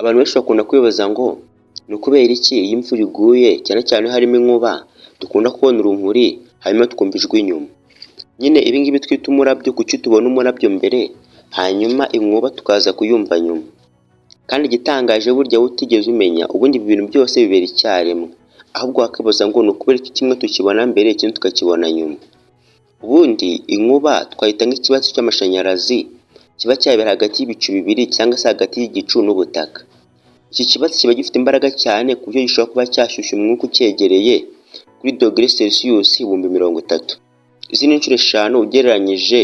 Abantu benshi bakunda kwibaza ngo ni ukubera iki iyo imvura iguye, cyane cyane iyo harimo inkuba, dukunda kubona urumuri hanyuma tukumva ijwi inyuma? Nyine ibi ngibi twita umurabyo, kuki tubona umurabyo mbere hanyuma inkuba tukaza kuyumva nyuma? Kandi igitangaje burya wowe utigeze umenya, ubundi ibi bintu byose bibera icyarimwe, ahubwo wakibaza ngo ni ukubera iki kimwe tukibona mbere, ikindi tukakibona nyuma? Ubundi inkuba twayita nk'ikibatsi cy'amashanyarazi kiba cyabera hagati y'ibicu bibiri cyangwa se hagati y'igicu n'ubutaka. Iki kibatsi kiba gifite imbaraga cyane ku buryo gishobora kuba cyashyushya umwuka ucyegereye kuri dogere Celsius 30,000. Izi ni inshuro 5 ugereranyije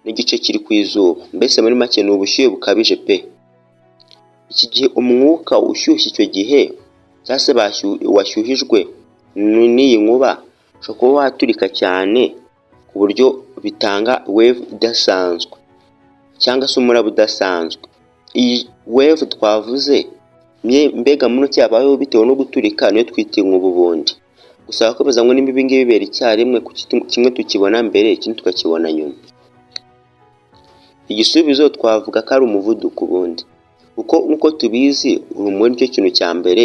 n'igice kiri ku izuba. Mbese muri make ni ubushyuhe bukabije pe! Iki gihe umwuka ushyushye icyo gihe cyangwa se washyuhijwe n'iyi nkuba ushobora kuba waturika cyane ku buryo bitanga wave idasanzwe cyangwa se umuraba udasanzwe. Iyi wave twavuze mbega muri make yabayeho bitewe no guturika, niyo twita inkuba ubundi. Gusa wakwibaza ngo niba ibi ngibi bibera icyarimwe, kuki kimwe tukibona mbere, ikindi tukakibona nyuma? Igisubizo twavuga ko ari umuvuduko ubundi, kuko nk'uko tubizi urumuri nicyo kintu cya mbere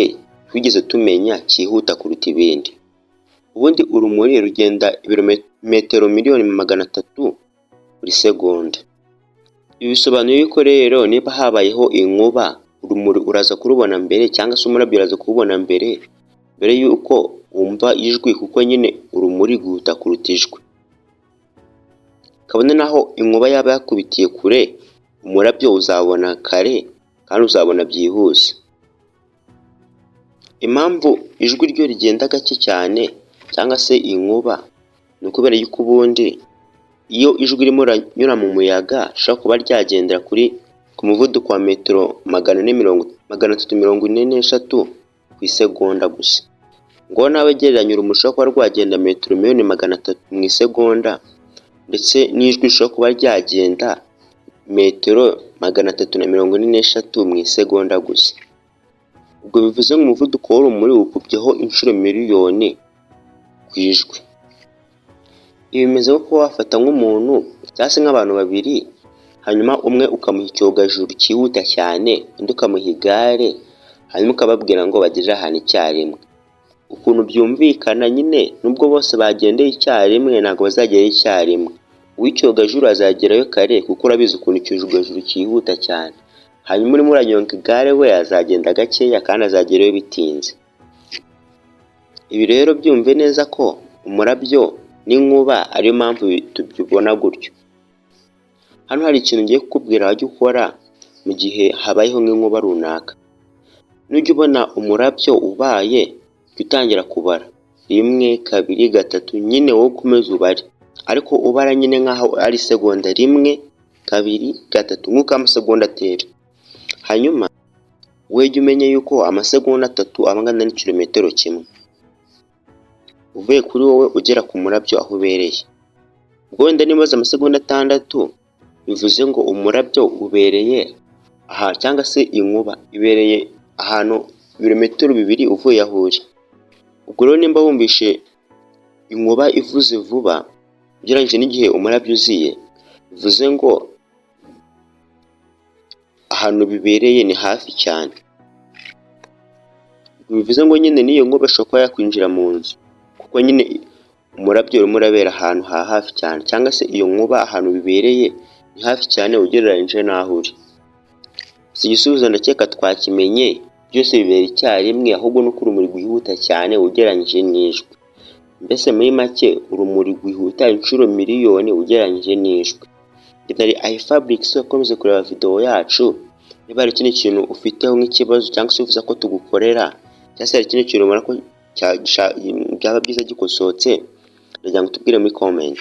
twigeze tumenya cyihuta kuruta ibindi. Ubundi urumuri rugenda ibirometero 300,000,000 buri segonda. Ibi bisobanuye yuko rero niba habayeho inkuba, urumuri uraza kurubona mbere cyangwa se umurabyo uraza kuwubona mbere, mbere y'uko wumva ijwi, kuko nyine urumuri rwihuta kuruta ijwi. Kabone naho inkuba yaba yakubitiye kure, umurabyo uzabona kare kandi uzabona byihuse. Impamvu ijwi ryo rigenda gake cyane cyangwa se inkuba, ni ukubera yuko ubundi iyo ijwi ririmo riranyura mu muyaga rishobora kuba ryagendera ku muvuduko wa metero 443 ku isegonda gusa. Ngo nawe gereranya urumuri rushobora kuba rwagenda metero 300,000,000 mu isegonda ndetse n'ijwi rishobora kuba ryagenda metero 343 mu isegonda gusa. Ubwo bivuze ngo umuvuduko w'urumuri wikubyeho inshuro miliyoni ku ijwi. Ibi bimeze nko kuba wafata nk'umuntu cyangwa se nk'abantu babiri, hanyuma umwe ukamuha icyogajuru cyihuta cyane, undi ukamuha igare, hanyuma ukababwira ngo bagere ahantu icyarimwe. Ukuntu byumvikana nyine, nubwo bose bagendeye icyarimwe, ntabwo bazagerayo icyarimwe. Uw'icyogajuru azagerayo kare kuko urabizi ukuntu icyogajuru cyihuta cyane, hanyuma urimo uranyonga igare we azagenda gakeya kandi azagerayo bitinze. Ibi rero byumve neza ko umurabyo n'inkuba ariyo mpamvu tubibona gutyo. Hano hari ikintu ngiye kukubwira wajya ukora mu gihe habayeho nk'inkuba runaka. Nujya ubona umurabyo ubaye, jya utangira kubara rimwe, kabiri, gatatu, nyine wowe ukomeze ubare, ariko ubara nyine nk'aho ari isegonda: rimwe, kabiri, gatatu, nk'uko amasegonda atera. Hanyuma wowe jya umenya yuko amasegonda 3 aba angana n'ikirometero 1 uvuye kuri wowe ugera ku murabyo aho ubereye. Ubwo wenda niba ubaze amasegonda 6, bivuze ngo umurabyo ubereye aha cyangwa se inkuba ibereye ahantu ibirometero 2 uvuye aho uri. Ubwo rero nimba wumvishe inkuba ivuze vuba ugereranyije n'igihe umurabyo uziye, bivuze ngo ahantu bibereye ni hafi cyane. Bivuze ngo nyine n'iyo nkuba ishobora kuba yakwinjira mu nzu, kuko nyine umurabyo urimo urabera ahantu ha hafi cyane, cyangwa se iyo nkuba ahantu bibereye ni hafi cyane ugereranyije n'aho uri. Gusa igisubizo ndakeka twakimenye, byose bibera icyarimwe, ahubwo nuko urumuri rwihuta cyane ugereranyije n'ijwi. Mbese muri make urumuri rwihuta inshuro miliyoni ugereranyije n'ijwi. Nari iFabrics, ukomeze kureba video yacu. Niba hari ikindi kintu ufiteho nk'ikibazo cyangwa se wifuza ko tugukorera, cyangwa se hari ikindi kintu ubona ko byaba byiza gikosotse, ndagira ngo utubwire muri comment.